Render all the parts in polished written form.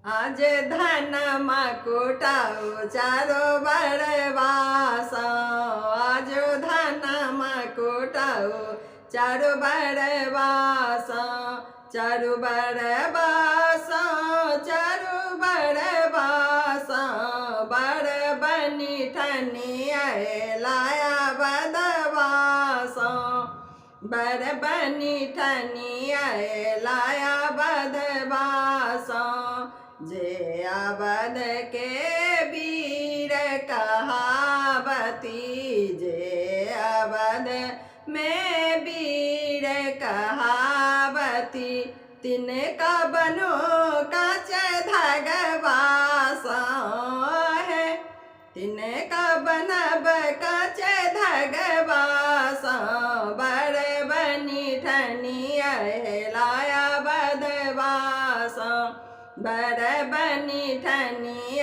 आज धन मकुटाउ चारो बरवास, आज धन मकुटाउ चारो बरवास, चारु बरवास, चारु बरवास। बर बनी ठनी लाया बदवास, बर बनी ठनी लाया बदवास। जे अवध के वीर कहावती, जे अवध में वीर कहावती, तिनका बनो काच धगवास है, तिनका बनब काच धगवास। बर बनी ठनी लाया बदवास, बर बनी ठनी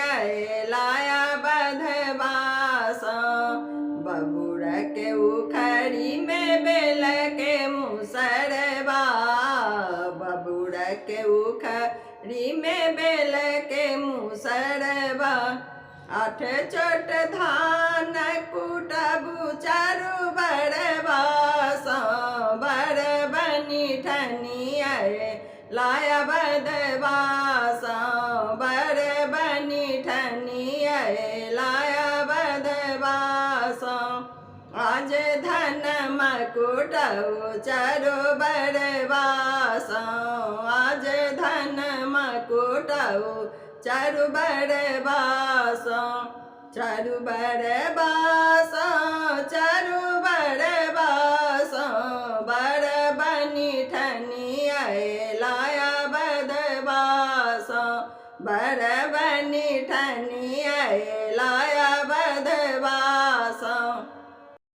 लाया बधवास। बबुर के उखड़ी में बेल के मुसरबा, बबुर के उखड़ी में बेल के मुसरबा। आठ चोट धान कुटबू चारु बरबास, बर बनी ठनी लाया बदवास, बर बनी ठनी लाया बदवास। आज धन मकुटऊ चारु बरवास, आज धन मकुटऊ चारु बरवास, चारु बरवास, चारु बरवास। बर बनी ठनी लाया बदवास, बर बनी ठनी